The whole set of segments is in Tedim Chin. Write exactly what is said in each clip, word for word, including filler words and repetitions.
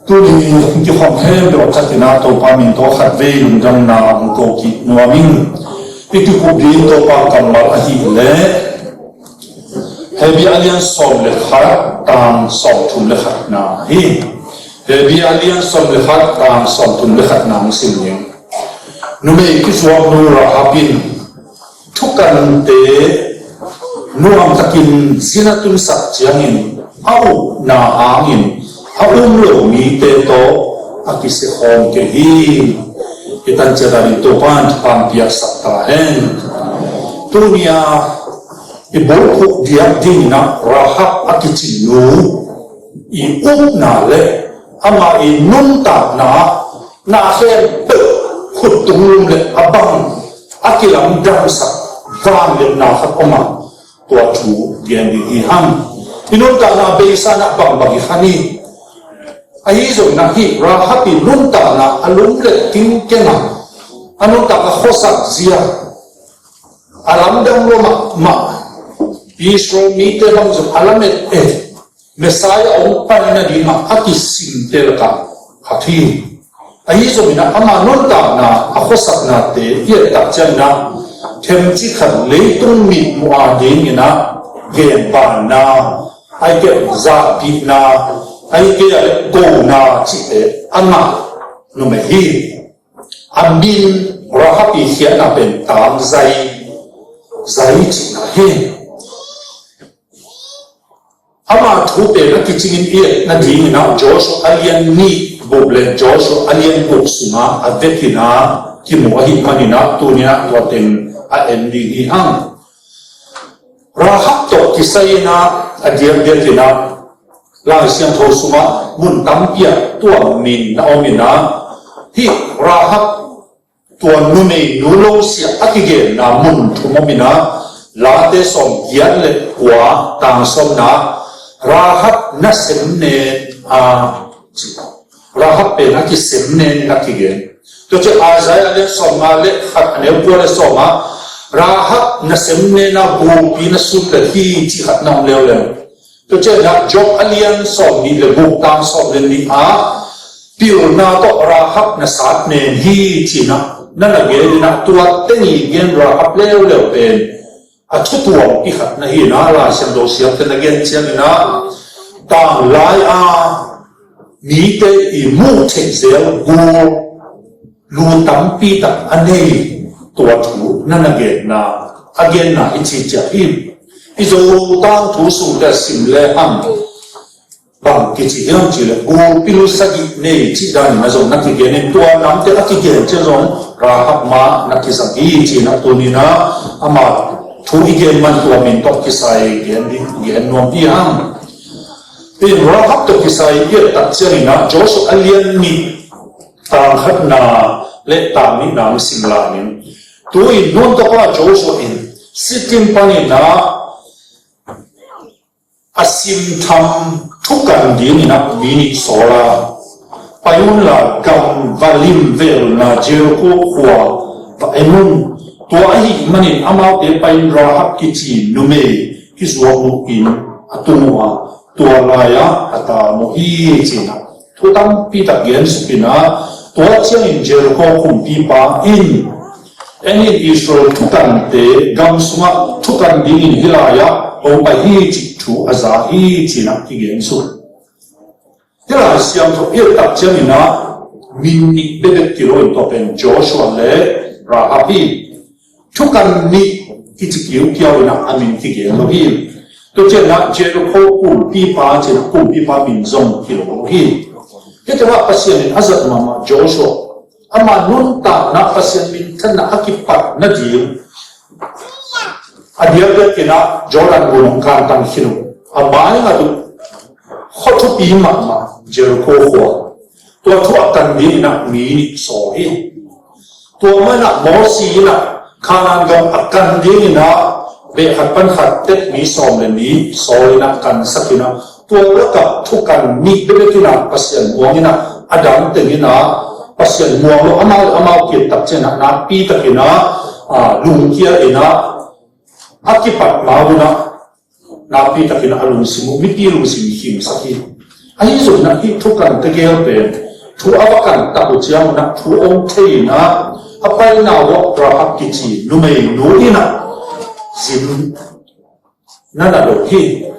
Tuni kikhawm khempeuh a thakin ah Topa min tawh khatvei lungdamna hong ko kik nuam ing. I kikup ding Topa kammal ahih leh Hebru a lian sawm le khat tang sawm thum le khatna hi. Hebru a lian sawm le khat tang sawm thum le khatna hong sim ning. Numei kizuak nu Rahab in thukante nuamtakin zin a tunsak ciangin a upna hangin a um lo mite tawh a kisia khawm kei hi. I tan ciat a ding Topa in thupha piaksak ta hen. Tuni a i bulphuh diak dingin ah Rahab a kici nu i upna le ama i nuntakna na khempeuh khut tung lum le a bang a kilamdangsak vangliatna khat om a, tua thu gen ding hi hang. I nuntakna beisa na bangbang i khan hi. Ahi zongin ah hih Rahab i nuntakna a lum le tingkeng a, a nuntakna khuasak zia, a lamdang lua mahmah, Israel mite bang zong a lamet e, Messiah hong pai nadingah a kisimte lakah khat hi. Ahi zongin ah ama nuntakna a khuasaknate i et tak ciangin ah themcik khat leitung mitmuh a dingin ah genbanna, ahih kei leh zahpihna, ahih kei leh kona cihte a ngah numei hi. A min Rahab i khiatna pen tang zai, zai cihna hi. Ama thu pen a kicingin i et nadingin ah Joshua a lian nih buk le Joshua a lian guk sungah a vekin ah kimu ahih manin ah tuni-in ah tua teng a en ding hi hang. Rahab tawh kisai-in ah a diakdiakin ah Lai Siangtho sungah mun tampi ah tua min na om in ah, hih Rahab tua numei nu lo sia a kigenna mun thum om in ah, Late sawm giat le kua tang sawmna, Rahab nasem nen a ci. Rahab pen a kisem nen a kigen. Tua ciang Isaiah lian sawmnga le khat a neu kua le sawm ah Rahab nasem nen a gulpi na sut le hi ci khat na om leuleu. Tua ciang ah Job a lian sawmnih le guk tang sawm le nih ah pilna tawh Rahab na sat nen hi ci-in ah na na gen in ah tua teng i gen Rahab leuleu pen a thutuam i khat na hi in ah Lai Siangtho siamte na gen ciangin ah tanglai a mite i muh theih zel gul lu tampi tak a nei tua thu na na genna a genna i ci ciah hi. I Zo tangthu sungte a sim le hang bang kici hiam cih leh gulpi lu sagih nei cih dan in a zong na kigen in tua namte a kigen ciang zong Rahab mah na kizang hi ci-in ah tuni-in ah ama thu i gen man tua min tawh kisai gen ding gen nuam hi hang. In Rahab tawh kisai i et tak ciangin ah Joshua a lian nih tang khatna le tang nihna hong sim lai ning. Tu-in Nun tapa Joshua in Shittim panin ah a simtham thukan dingin ah mi nih sawl a, pai unla gam va lim velna Jericho khua va en un. Tua ahih manin amaute pai-in Rahab kici numei kizuak nu inn a tung uh a, tua lai-ah a tam uh hi ci-in ah thu tampi tak gen suk in ah, tua ciangin Jericho kumpipa in en in Israel thukante gam sungah thukan dingin hih lai-ah hong pai hi cih thu a za hi ci-in ah kigen suk. Hih Lai Siangtho i et tak ciangin ah min nih bekbek kilo in tua pen Joshua le Rahab hi. Thukan nih kici kiukiau in ah a min kigen lo hi. Tua ciangin ah Jericho kumpipa ci-in ah kumpipa min zong kilo lo hi. Hih tengah Pasian in a zat mahmah Joshua ama nuntakna Pasian minthanna a kipat nading a diakdiakin ah Jordan gun hong kantang khin uh. A mai ngat uh khua thupi mahmah Jericho khua. Tua thu a kan dingin ah mi nih sawl hi. Tua manin ah Mosi in ah Kanaan gam a kan dingin ah beh khat pan khat tek mi sawm le nih sawl in ah kansak in ah tua lakah thukan nih bekbek in ah Pasian muang in ah a dang teng in ah Pasian muang lo amau le amau kit tak ciangin ah nakpi takin ah lungkia in ah a kipat ma un ah nakpi takin a lungsim uh mipi lungsim khimsak hi. Ahi zongin ah hih thukan tegel pen thu a va kan tak uh ciangun ah thu om thei in ah a paina uh ah Rahab kici numeinu in ah zin na na lo hi.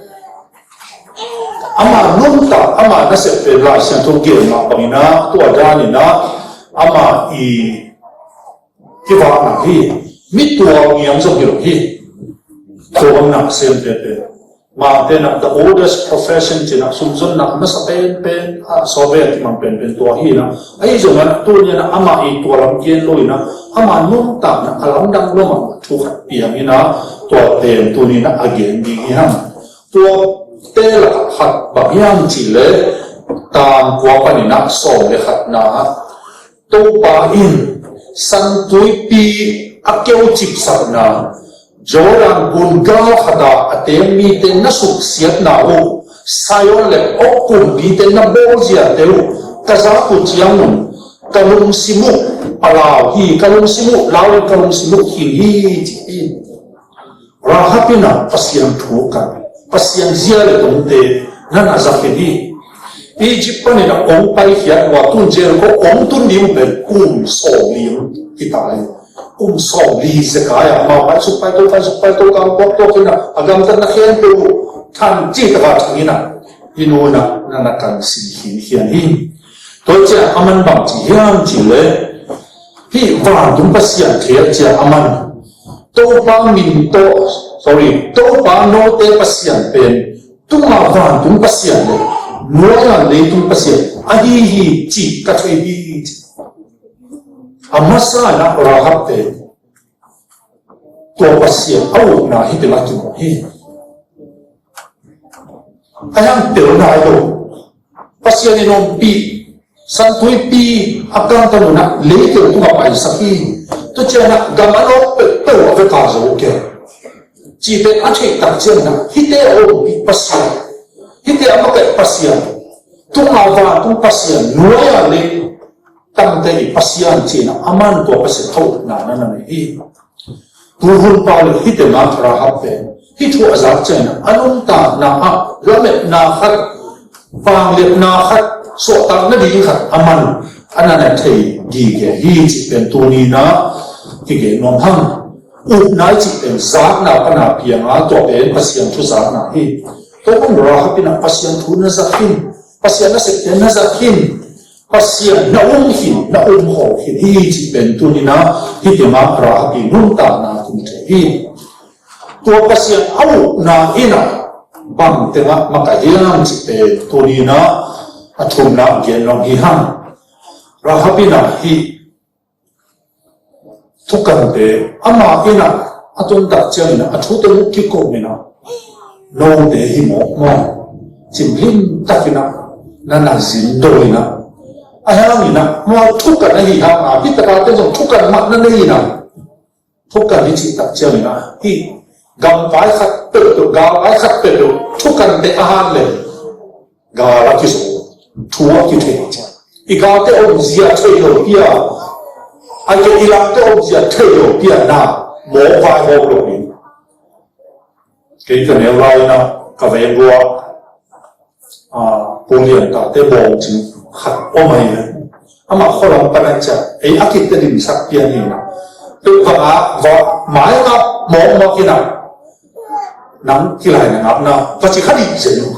Ama nuntak, ama nasep pen Lai Siangtho gen mah bangin ah tua danin ah ama i kivakna hi. Mi tual ngiam zong hi lo hi. Tua bang nasem tete. Mangte in ah the oldest profession ci-in ah sumzonna masa penpen a Soviet mang penpen tua hi in ah. Ahi zongin ah tuni in ah ama i tua lam gen lo in ah ama nuntakna a lamdang lo mah thu khat piang in ah tua pen tuni in ah a gen ding hi hang. Tuate lakah khat bang hiam cih leh tang kua panin ah sawm le khatna ah Topa in San Tuipi a keu cipsakna, Jordan gun gal khat ah a teng mite na suksiatna uh, Sihon le Og kumpite na bawlziate uh ka zak uh ciangun ka lungsim uh palau hi, ka lungsim uh lau in ka lungsim uh khin hi ci hi. Rahab in ah Pasian thu kan, Pasian zia le tongte na na zak khin hi. Egypt panin ah ong paikhiat uh a tun Jericho ong tun ding uh pen kum sawmli hi ta hi. Kum sawmli zekai a amau paisuk paito, paisuk paito, kang kuak tuak in ah a gamtatna khempeuh uh than cih taka thang in ah hih nu in ah na na kan sin khinkhian hi. Tua ciang a man bang ci hiam cih leh hih vantung Pasian thei a ciang a man Topa min tawh, sorry, Topa note Pasian pen tungah vantung Pasian le nuai-ah leitung Pasian ahi hi cih ka thei hi ci. A masa in ah Rahab pen tua Pasian a ukna hih teng ah kimu hi. A hiang tel nai lo. Pasian in ompih San Tuipi a kangtan un ah leitel tungah paisak hi. Tua ciang ah gam a lawk peuhpeuh a veka zo kei. Cihte a theih tak ciangin ah hihte a ompih Pasian, hihte a makaih Pasian, tungah vantung Pasian, nuai-ah leitangte i Pasian ci-in ah a man tua Pasian a ukna na na nei hi. Tuhun pau le hih teng ah Rahab pen hih thu a zak ciangin ah a nuntakna ah lametna khat, vangliatna khat, suahtakna ding khat a man a na na thei gige hi cih pen tuni in ah kigen nuam hang. Upna i cih pen zakna pan a piang a, tua pen Pasian thu zakna hi. Tua hun Rahab in ah Pasian thu na zak khin, Pasian nasepte na zak khin, Pasian na um khin, na um khol khin hi cih pen tuni in ah hih teng ah Rahab i nuntakna kimu thei hi. Tua Pasian a ukna in ah bang teng ah makaih hiam cih pen tuni in ah a thumna gen nuam hi hang. Rahab in ah hih thukante ama in ah a tun tak ciangin ah a thute mu kiko in ah note hi mawk maw, cimhlim takin ah na na zin do in ah, a hiangin ah amau thukan ahi hang a hih taka te zong thukan mah na nei in ah thukan i cih tak ciangin ah hih gamvai khat peuhpeuh, galvai khat peuhpeuh thukante a han le gal a kizo, thu a kithei. I galte omzia thei lo pia, a ke i lamte omzia thei lo pia na mawk vai mawk lo in. Kei ka neu lai in ah ka veng ruak a, Pu Lian Tate bawng cing khat om ahi ve. Amah khualam pan a ciah ei a kitte dimsak pian hi in ah, tuk vang a va mai ngap mawkmawk in ah, nang kilai na ngap na va ci kha dih zen uh.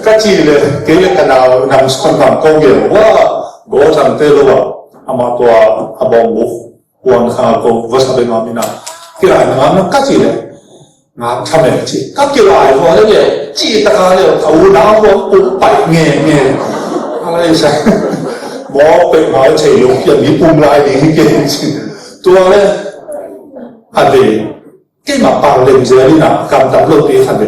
Ka ci le kei le ka nau nang suan bang kong gel ua, go tangte lo a, amah tua a bawng buk kuan kha ko va sa be ma mina. Kilai na ngam na ka ci le. Ngam tha me ci. Ka kilai ko le le. Ci ta ka le ka u na ko pum pai nge nge. Alai sa. Mo pe ma che yo ya mi pum lai ding ke ci. Tua le. A de. Keimah pau lem zel in ah kam tam lo pi khat le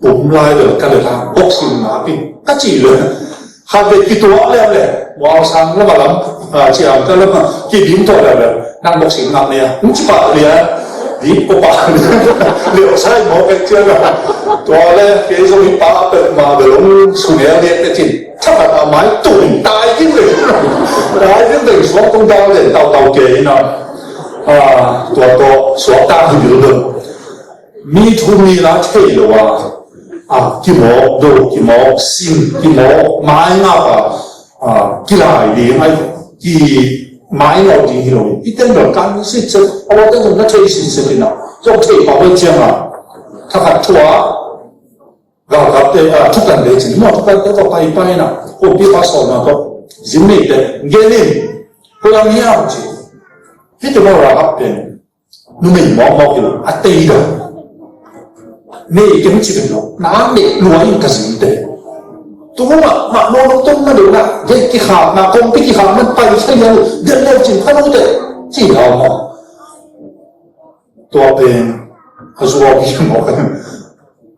pum lai bel ka le la boxing ngap in ka ci le. Khat le kituak le le mual sang lam a lam, a, ciam ka lam a kibing tuak le le nang boxing ngap ne a hong ci pah le a ding ko pah le sai mo pek ciang a. Tua le kei zong hi pa pek ma bel hong su ne a le te cin. Thapat a mai tung tai ding le. Tai ding le suak tung dau le tau tau kei in a. A, tua tawh suak ta hi bil dong. Mi thu mi la thei lo a, a, kimawk do, kimawk sim, kimawk mai ngap a, a, kilai ding, ai, ki mai ngawh ding hi lo. Hih teng bel kan si ciat, a, lawte zong na thei si ciat in a, zong thei pah uh ciang a, thakhat thu a, galkapte, a, thukante cin, maw, thukante tawh paipai in a, kumpipa sawlna tawh, zin neite gen in, koi lam hiam ci. Hih teng bel Rahab pen numei mawkmawk hi lo, a tei do. Nei kei ci pen lo, na nei lua in ka zinte. Tu mah mah no lungtum na deuh na, gei kikhakna, kongpi kikhakna pai thei lo, den lo cin pha lo te, ci hau maw. Tua pen a zuau hi maw.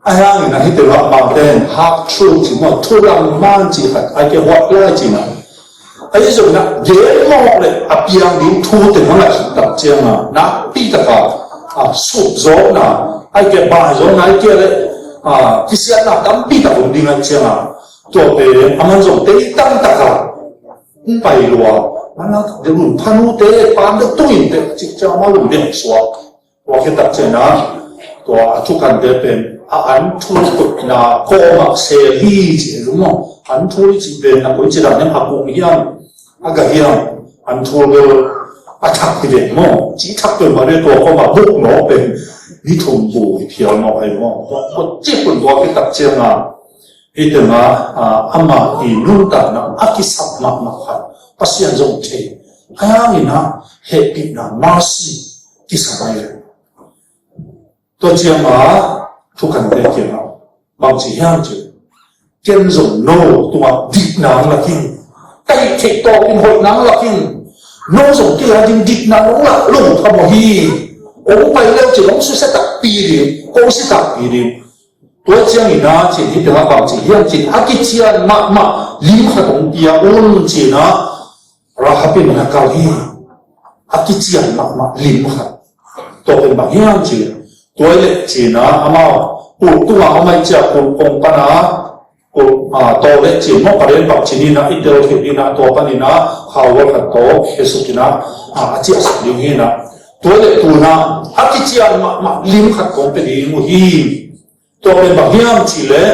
Ahi hangin a hih teng ah bangte in half truth ci maw, thu langman ci khat, ai ke huat lai ci na. Ahi zongin a gen mawk le a piang ding thu teng a ngaihsut tak ciang a, nakpi tak a, a, sukzawkna, ai ke baizawkna, ai ke le, a, kisiatna tampi tak om ding ahih ciang a, tua pen a man zong tei tamtak a hong pai lua. Mana deuh lun pha nu te, pan deuh tung in te, cih ciang a ma lun deuh suak. Tua khit tak ciang a, tua a thukante pen a an thul kutna kawmah sel hi ci hi lo maw. An thul hi cih pen a koici dan hiam, a kung hiam, a ga hiam, an thul bel a thak hi ve maw. Cih thak pen mah le tua kawmah buk mawk pen ni thum bu hi phial mawk hi maw. Tua, tua cih pen tua khit tak ciang a, hih teng ah, a, amah i nuntakna a kisap mahmah khat Pasian zong thei. Ahi hangin a hehpihna, mercy, kisap ahi ve. Tua ciang a thukante kiangah bang ci hiam cih leh, ken zong no tungah dikna hong lak in, ka hih theih tawpin hoihna hong lak in, no zong kei a ding dikna hong lak lo phamawh hi. Hong pai leu cin hong susia takpi ding, ko si takpi ding. Tua ciangin a cin hih tengah bang ci hiam cih leh, a kician mahmah lim khat hong pia un cin a, Rahab in a kal hi. A kician mahmah lim khat. Tua pen bang hiam cih leh, tua leh cin a, amau pulh tungah a om ahih ciang pulh kong pan a, pulh, a, tawh leh cin mawk a den bang cin in a, i tel khit in a, tua pan in a, khauhual khat tawh khesuk in a, a, a ciahsak ding hi in a. Tua leh tu in a, a kician mahmah lim khat kong pia ding uh hi. Tua pen bang hiam cih leh,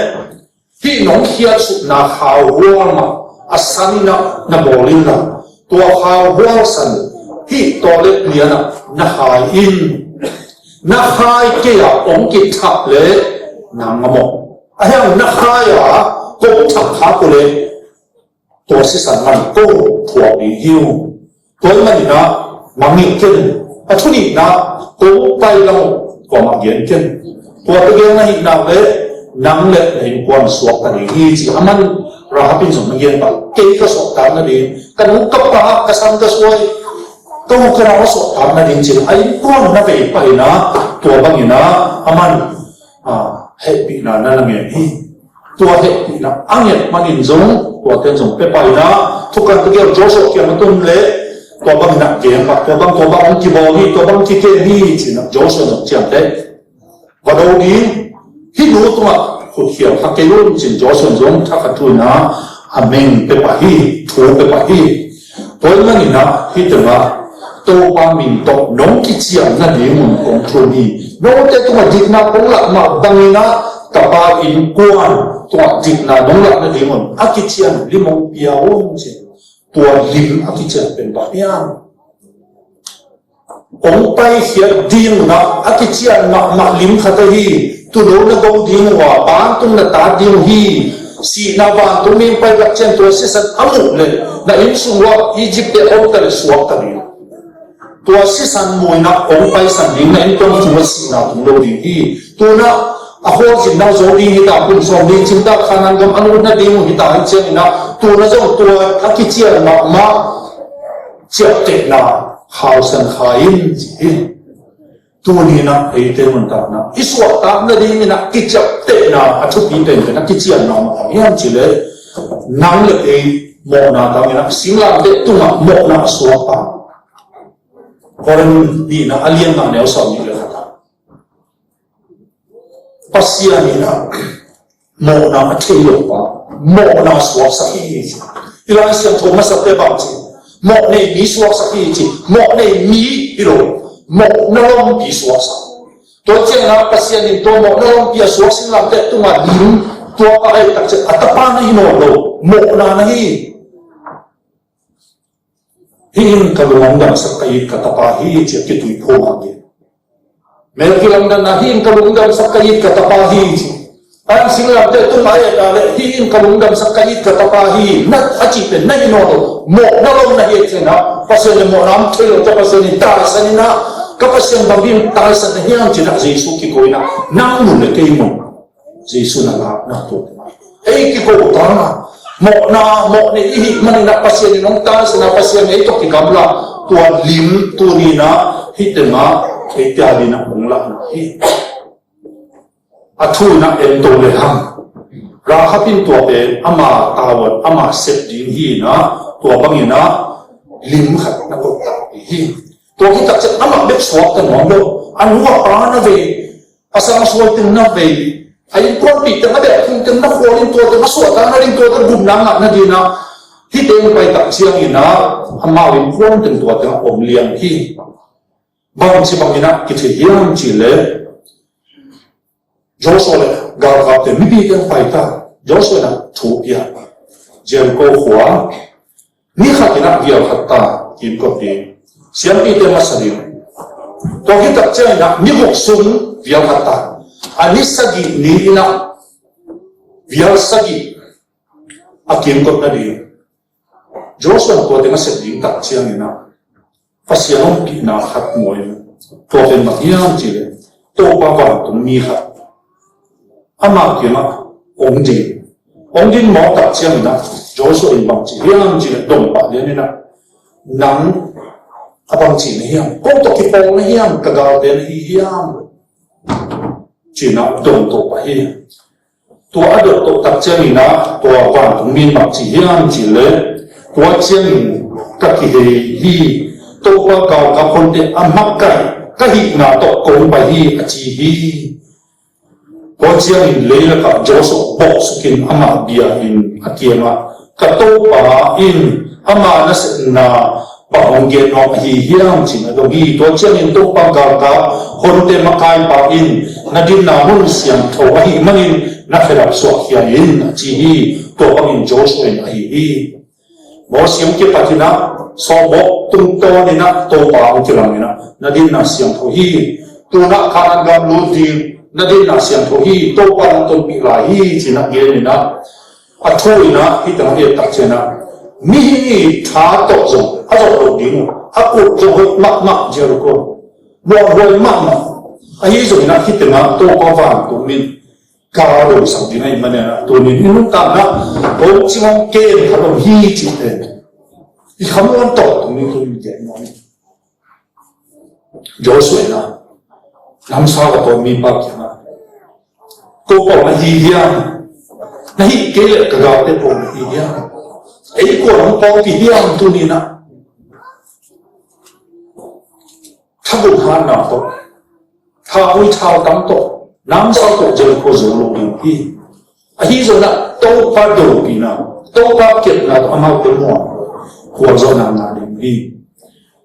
hih nong khiatsukna khauhual mah a san in a na bawl inla, tua khauhual san hih tawlet lian ah na khai in. Na khai kei a hong kithah leh nang a mawh. Ahi hang na khai a kong thah khak uh leh, tua sisan man ko thuak ding hi uh. Tua ahih manin a mangngilh ken. A thu nihna, kong pai lam uh kuamah gen ken. Tua tegel na hih nak leh nang leh na innkuan suakta ding hi ci. A man Rahab in zong na gen pah, kei ka suahtak nading, ka nu ka pa, ka san ka suai, ka u ka nau a suahtak nading ci. A innkuan na vei pah in a, tua bangin a, a man, a, hehpihna na na ngen hi. Tua hehpihna a nget manin zong, tua ten zong pia pah in a, thukante kiang Joshua kiang a tun leh, tua bangin a gen pah, tua bang, tua bang hong kibawl hi, tua bang kikem hi, ci in a Joshua zong ciamteh. Va do ding, hih nu tungah khutkhial kha kei un ci in Joshua zong thakhat thu in a, a meng pia pah hi, thu pia pah hi. Tua ahih manin a, hih teng ah, Topa min tawh nong kician nadingun kong thum hi. Note tungah dikna kong lak mah bangin a, ka pa innkuan tungah dikna nong lak nadingun a kician lim hong pia un ci. Tua lim a kician pen bang hiam? Hong paikhiat dingun a, a kician mahmah lim khat ahi, tuuno na go ding uh a, vantung na tat ding uh hi. Sihna vantung mi hong pai lak ciang tua sisan a muh leh, na inn sung uah Egypt te om ta leh suak ta ding. Tua sisan muh in a hong paisan ding, na innkuan sung uah sihna tung lo ding hi. Tu in a, a khualzin na zo ding hi ta, kum sawm ding cin ta, Kanaan gam a lut nading uh hi ta, ahih ciangin a, tu in a zong tua a kician mahmah ciaptehna khausan kha in ci hi. Tuni in a eite nuntakna i suahtak nadingin a kiciaptehna a thupi penpen a kicianna mah bang hiam cih leh, nang leh kei mawhna tangin a singlamteh tungah mawhna a suak pah. Korin nihna a lian nga neu sawm nih leh khat ah, Pasian in a mawhna a thei lo pa, mawhna suaksak hi ci. I Lai Siangtho masate bang ci, mawh nei mi suaksak hi ci. Mawh nei mi hi lo, mawhna lompi suaksak. Tua ciangin ah Pasian in tua mawhna lampi a suak singlamteh tungah lim, tua pa a et tak ciang a tapa na hi nawn lo, mawhna na hi. Hih in ka lung hong damsak ka it ka tapa hi, ci a kituiphum a gen. Mel kilamdanna, hih in ka lung damsak ka it ka tapa hi, ci. A singlamteh tungah a et a leh hih in ka lung damsak ka it ka tapa hi, na a cih pen na hi nawn lo, mawhna lo na hi a, ci a, Pasian in mawhna om thei lo, tua Pasian in taisan in ah, ka Pasian bang ding taisan na hiam, ci a Jesu kiko in ah, nang mun le kei mun Jesu na lak na tua. Ei kiko ta na, mawhna, mawhna i hih manin ah Pasian in hong taisan a, Pasian ei tawh kigamla, tua lim tuni in ah hih teng ah ei tia ding ah hong lakna hi. A thu in ah en to le hang, Rahab in tua pen ama tavuan, ama sep ding hi in ah, tua bangin ah lim khat na koih takpi hi. Tua hi tak ciang amah bek suakta nuam lo, a nu a pa na vei, a sangsual teng na vei, a innkuanpih teng, a belhkhum teng na khual in, tua teng a suahtakna ding, tua teng gupna ngahna ding in ah, hih teng pai tak ciangin ah amau innkuan teng tua teng a om liang hi. Bangci bangin ah kithei hiam cih leh, Joshua le galkapte, mipi teng pai ta, Joshua in ah thu pia, Jericho khua ni khat in ah vial khat ta, kimkot ding, siampite masa ding. Tua khit tak ciangin ah ni guk sung vial khat ta, a ni sagih ni in ah vial sagih a kimkot nading. Joshua in tua teng a sep ding tak ciangin ah Pasian ompihna khat muang in, tua pen bang hiam cih leh Topa vantung mi khat ama kiangah hong din, hong din mawk tak ciangin ah Joshua in bang ci hiam cih leh dong pah lian in ah, nang a bang ci na hiam, ko tawh kipawl na hiam, ka galte na hi hiam, ci in ah dong to pah hi. Tua a dot tawh tak ciangin ah tua vantung mi in bang ci hiam cih leh, tua ciangin ka kihei hi, Topa galkap honte a makaih ka hihna tawh kong pai hi, a ci hi. Tua ciangin leilakah Joshua bawhsukin amah bia in a kiangah, ka Topa in ama nasepna bang hong gen nuam ahi hiam, ci in a dong hi. Tua ciangin Topa galkap honte makaipa in, na dinna mun siangtho ahih manin na khedap suahkhia in, a ci hi. Tua bangin Joshua in a hih hi. Mosi hong kipat in ah sawlbawk tungtawn in ah Topa hong kilang in ah, na dinna siangtho hi. Tu-in ah Kanaan gam lut ding, na dinna siangtho hi. Topa in hong tonpih lai hi, ci in ah gen in ah, a thu in ah hih teng a et tak ciangin ah, mihing i tha tawh zong a zawh loh ding uh, a kut zong hoih mahmah, Jericho muanhuai mahmah. Ahi zongin ah hih teng ah Topa vantung mi in gal dongsak ding ahih manin ah, tuni in i nuntakna hong cing hong kem khat om hi cih pen i khamuan tawh tuni in i gen nuam hi. Joshua in ah, namsau a tawh mipa kiangah, ko pawl na hi hiam? Na hih kei leh ka galte pawl na hi hiam? Ei kua'n hong pawlpih hiam tuni in ah? Thagum hatna tawh, thapui thautam tawh, namsau tawh Jericho zo lo ding hi. Ahi zongin ah Topa dopina, Topa kepna tawh amaute muan khualzawhna ngah ding hi.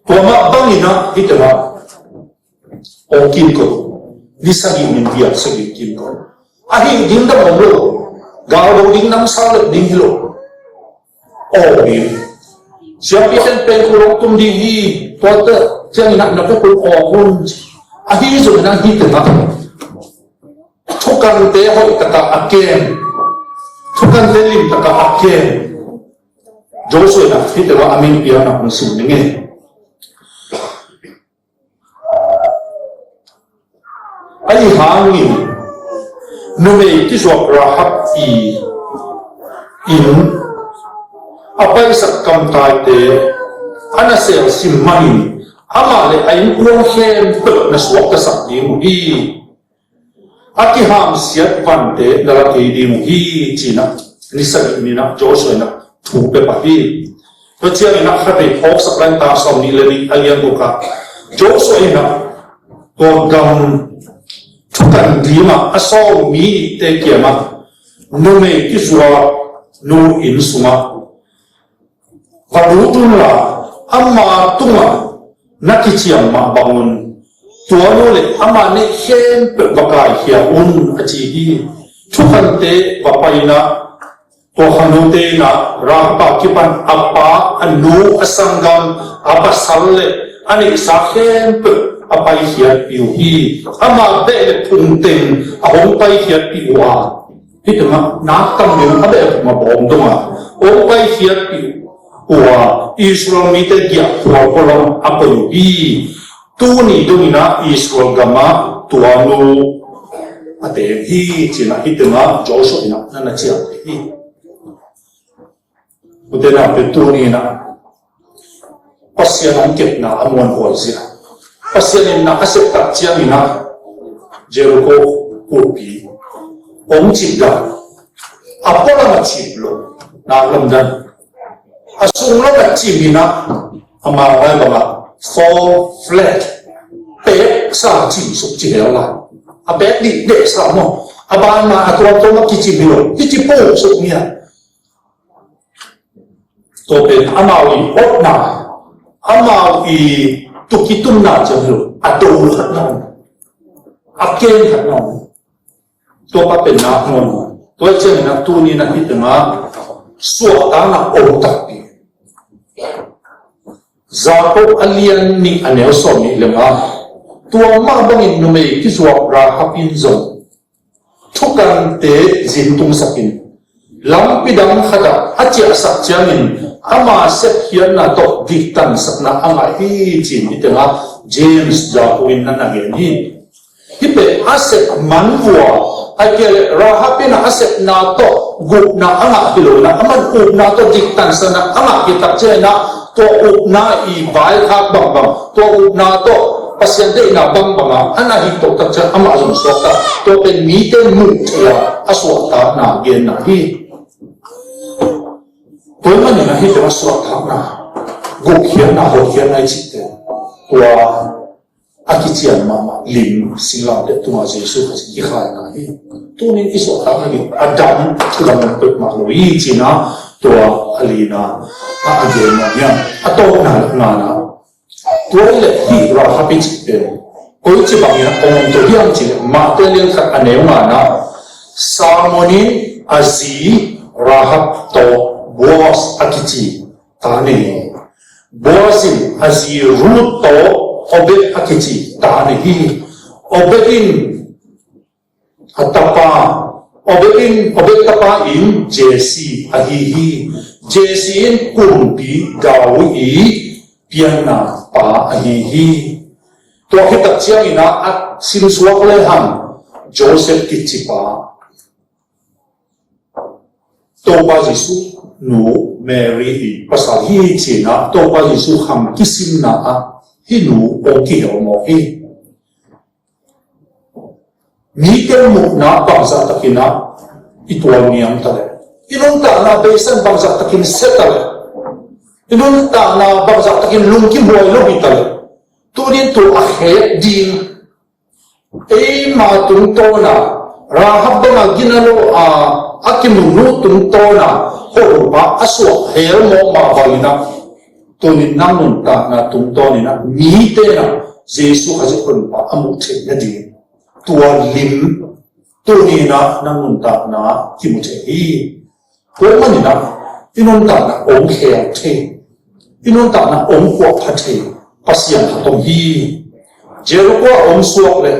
Tua mah bangin ah hih teng ah hong kimkot, ni sagih ni in vial sagih kimkot. Ahih ding dang om lo, gal do ding, namsau leh ding hi lo. Aw ding. Siampite in pengkul hong tum ding hi, tua teh ciangin ah na pengkul aw un. Ahi zongin ah hih teng ah thukante hoih tak a a kem, thukante lim tak a a kem. Joshua in ah hih teng ah a min piakna hong sim ning e. Ahi hangin numei kizuak Rahab i inn a paisak kamtaite a na selsim manin amah le a innkuan khempeuh na suaktasak ding uh hi. A kihamsiat vante na la kei ding uh hi, ci-in ah ni sagih ni-in ah Joshua in ah thu pia pah hi. Tua ciangin ah khatvei phawksak lai, tang sawmnih le nih a lian guk ah Joshua in ah tua gam thukan ding ah a sawlmite kiangah, numei kizuak nu inn sungah va lut unla, ama tungah na kiciam mah bangun Tua nu le ama neih khempeuh va kaikhia un, a ci hi. Thukhante va pai in ah, tua khangnote in ah Rahab a kipan a pa, a nu, a sanggam, a pasal le a neihsa khempeuh a paikhiatpih uh hi. Ama beh le phung teng a hong paikhiatpih uh a, hih tengah nak tam ding a beh a phung a bawng dong a hong paikhiatpih uh a, Israel mite giahphual pualam a koih uh hi. Tuni dongin ah Israel gamah tua nu a teng hi, ci-in ah hih tengah Joshua in ah na na ciamteh hi. Ute naute, tuni in ah Pasian hong kepna a muanhuai zia, Pasian in na a sep tak ciangin ah Jericho kulhpi hong cip dan, a pualam a cip lo, nak lamdang a sung lam a cip in ah, ama ngai bangah fall flat, pek sa cip suk ci hel lai. A pek dih deh sa maw, a ban ma a tuamtuam a kicip hi lo, kici puk suk nia. Tua pen amau i otna, amau i tukitumna ciang hi lo, a do khat na om, a ken khat na om. Tua pa pen nak nawn. Tua ciangin ah tuni in ah hih tengah suahtakna om takpi. Jakob a lian nih a neu sawm nih le nga, tua mah bangin numei kizuak Rahab in zong thukante zin tungsakin, lampi dang khatah a ciahsak ciangin ama sepkhiatna tawh diktansakna a ngah hi, ci-in hih tengah James Jakob in na na gen hi. Hih pen a sep man vua, a kei le Rahab in a sepna tawh gupna a ngah hi lo in ah, aman upna tawh diktansakna a ngah hi tak ciangin ah, tua upna i vaikhak bangbang, tua upna tawh Pasian deihna bangbang a a na hih tawh tak ciang amah zong suakta. Tua pen mite muh thei a a suahtakna genna hi. Tua ahih manin ah hih tengah suahtakna, gupkhiatna, hotkhiatna i cihte, tua a kician mahmah lim singlamteh tungah Jesuh Khazih kikhaina hi. Tunin i suahtakna ding a dang, thudang dang peuhmah lo hi, ci-in ah tua a lina ah a gen mawk hiam? A tawpna le a ngana, tua hi leh hih Rahab i cih pen koici bangin a om to hiam cih leh, Matthai lian khat a neu ngana, Salmon in a zi Rahab tawh Boaz a kici ta nei hi. Boaz in a zi Ruth tawh Obed a kici ta nei hi. Obed in a tapa, Obed in, Obed tapa in Jesse ahi hi. Jesse in kumpi David i pianna pa ahi hi. Tua khit tak ciangin ah a simsuak lehang Joseph kicipa, Topa Jesuh nu Mary i pasal hi, ci-in ah Topa Jesuh khang kisimna ah hih nu hong kihel mawk hi. Mite muhna bangzah takin ah i tualniam ta leh, i nuntakna beisan bangzah takin sia ta leh, i nuntakna bangzah takin lungkimhuai lo hi ta leh, tunin tua a khek ding, eima tungtawna, Rahab banga gina lo a a kimu nu tungtawna Honpa a suak hel mawk mah bangin ah, tunin nang nuntakna tungtawnin ah mite in ah Jesuh Khazih Honpa a muh theih nading tua lim, tunin ah nang nuntakna kimu thei hi. Tua ahih manin ah i nuntakna hong khel thei, i nuntakna hong kuah pha thei Pasian khat om hi. Jericho a hong suak leh,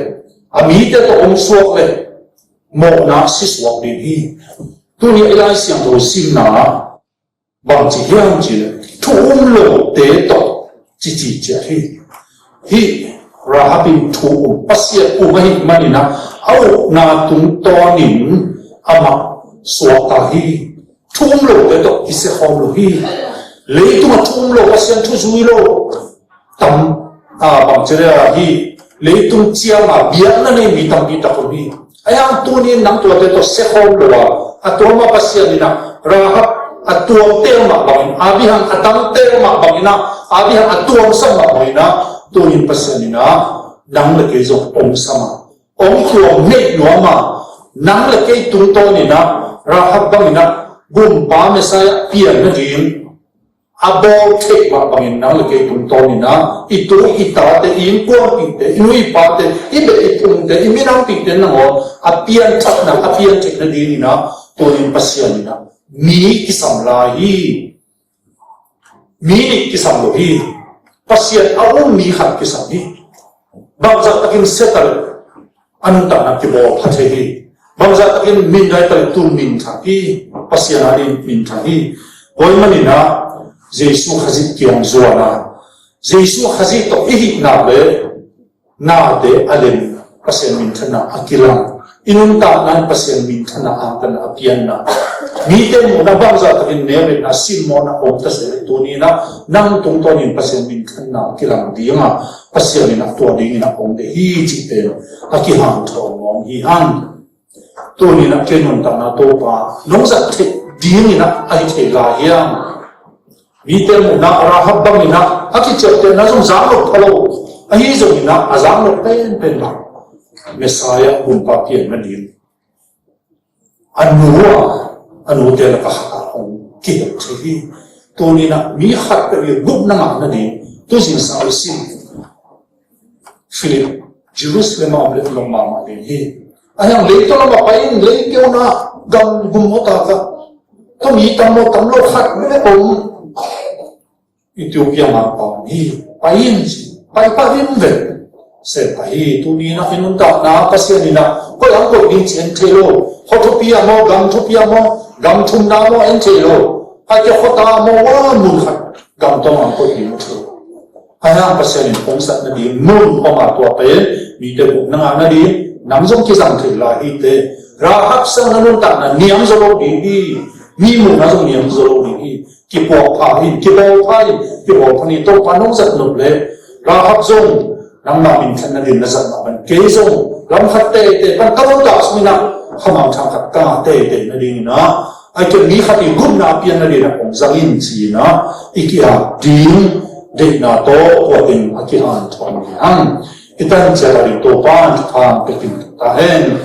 a mite tawh hong suak leh, mawhna si suak ding hi. Tuni a i Lai Siangtho simna ah bangci hiam cih leh, thu um lote tawh cici ciat hi. Hih Rahab in thu um, Pasian um ahih manin ah a upna tungtawnin amah suakta hi. Thu um lote tawh kisia khawm lo hi. Leitungah thu um lo, Pasian thu zui lo, tam, a, bangci leh a, hih leitung ciam a biakna nei mi tampi tak om hi. Ahi hang tunin nang tuate tawh sia khawm lo a, a tuam a Pasian in ah Rahab a tuamte mah bangin, Abraham a tangte mah bangin ah, Abraham a tuamsa mah bangin ah, tunin Pasian in ah nang le kei zong hong sam a, hong tuam neih nuam a, nang le kei tungtawnin ah Rahab bangin ah Gumpa Messiah pian nading a bawl theih mah bangin nang le kei tungtawnin ah i tu i tate, i innkuanpihte, i nu i pate, i beh i phungte, i minampihte nangawn a pianthakna, a piantheih nadingin ah tunin Pasian in ah mi kisam lai hi. Mi nih kisam lo hi. Pasian a um mi khat kisam hi. Bangzah takin sia ta leh a nuntakna kibawl pha thei hi. Bangzah takin mindai ta leh tua minthang hi. Pasian a ding minthang hi. Tua ahih manin ah Jesu Khazih kiang zuan a, Jesu Khazih tawh i hih nak leh nate a lem Pasian minthanna a kilang. I nuntakna in Pasian minthanna angtanna a pianna. Mite muhna bangzah takin neu etna simmawhna om ta se leh tuni in ah nang tungtawnin Pasian minthanna a kilang ding a, Pasian in ah tua dingin ah om ding hi cih pen a kihanthawn nuam hi hang. Tuni in ah kei nuntakna Topa nong zat theih dingin ah a hi thei lai hiam? Mite muhna Rahab bangin ah a kiciaptehna zong zang lo pha lo. Ahi zongin ah a zang lo penpen bang Messiah gumpa pian nading a nu a, a nute lakah khat a hong kihel thei hi. Tuni in ah mi khat peuh i gupna ngah nading tu zingsang i sim Philip, Jerusalem a om leh lawm mahmah ding hi. Ahi hang leitaw lamah pai in, lei keuna gam gum mawk a ka, tua mi tam maw tam lo khat bek om. Ethiopia mangpa om hi. Pai in ci, pai pah in ve. Sem pah hi. Tuni in ah i nuntakna Pasian in ah koi ah hong koih ding ci en thei lo. Khuathupi ah maw, gam thupi ah maw, gam thumna maw en thei lo. Ahih kei leh khuata maw, a mun khat gam tawng ah hong koih ding thei lo. Ahi hang Pasian in hong zat nading mun om a, tua pen mite gupna ngah nading nam zong kizang thei lai hi teh. Rahab sang na nuntakna niam zaw lo ding hi. Mi muhna zong niam zaw lo ding hi. Kipuak pha in, kibawl pha in, kibawl pha in. Topa nong zat nop leh Rahab zong nangma minthanna dingin na zat mah bangin kei zong lam khat teitei pan ka nuntak sungin ah khamangthang khat ka ngah teitei nadingin ah, ahih kei leh mi khat i gupna a pian nadingin ah hong zang in ci-in ah i ki-ap ding deihna tawh tua teng a kihanthawn hi hang. I tan ciat a ding Topa'n thupha hong pia kim ta hen.